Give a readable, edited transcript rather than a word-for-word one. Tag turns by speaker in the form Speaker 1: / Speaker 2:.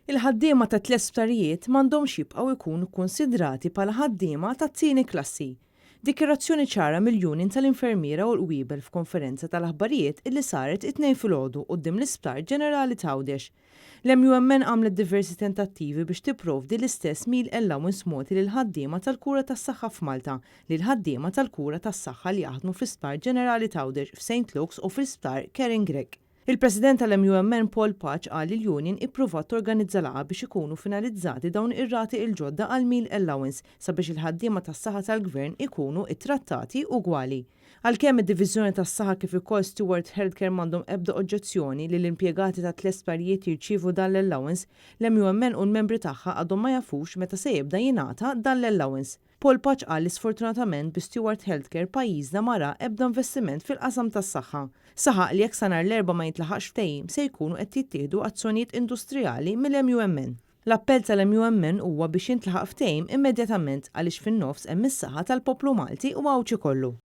Speaker 1: Il-ħaddiema ta' tlett sptarijiet m'għandhomx jibqgħu jkunu kkunsidrati bħala ħaddiema tat-tieni klassi. Dikjarazzjoni ċara mill-Union tal-Infermiera u l-Qwiebel f'konferenza tal-aħbarijiet illi saret it-Tnejn filgħodu quddiem l-Isptar Ġenerali t'Għawdex. L-MUMN għamlet diversi tentattivi biex tipprovdi l-istess meal allowance mogħti lill-ħaddiema tal-kura tas-saħħa f'Malta lill-ħaddiema tal-kura tas-saħħa li jaħdmu fl-Isptar Ġenerali t'Għawdex, f'St Luke's u fl-Isptar Karen Grech. Il-President tal-MUMN Paul Pace qal li l-union ippruvat torganizza laqgħa biex ikunu finalizzati dawn ir-rati il-ġodda għal meal allowance sabiex il-ħaddiema tas-saħħa tal-gvern ikunu ittrattati ugwali. Għalkemm id-Diviżjoni tas-Saħħa kif ukoll Steward Healthcare m'għandhom ebda oġġezzjoni li l-impjegati ta' tliet sptarijiet jirċievu dan l-allowance, l-MUMN u l-membri tagħha għadhom ma jafux meta se jibda jingħata dan l-allowance. Paul Pace qal li sfortunatament bi Steward Healthcare pajjiżna ma ra ebda investiment fil-qasam tas-saħħa. Saħaq li jekk sa nhar l-Erbgħa ma jintlaħaqx ftehim se jkunu qed jittieħdu azzjonijiet industrijali mill-MUMN. L-appell tal-MUMN huwa biex jintlaħaq ftehim immedjatament għaliex fin-nofs hemm is-saħħa tal-poplu Malti u Għawdxi kollu.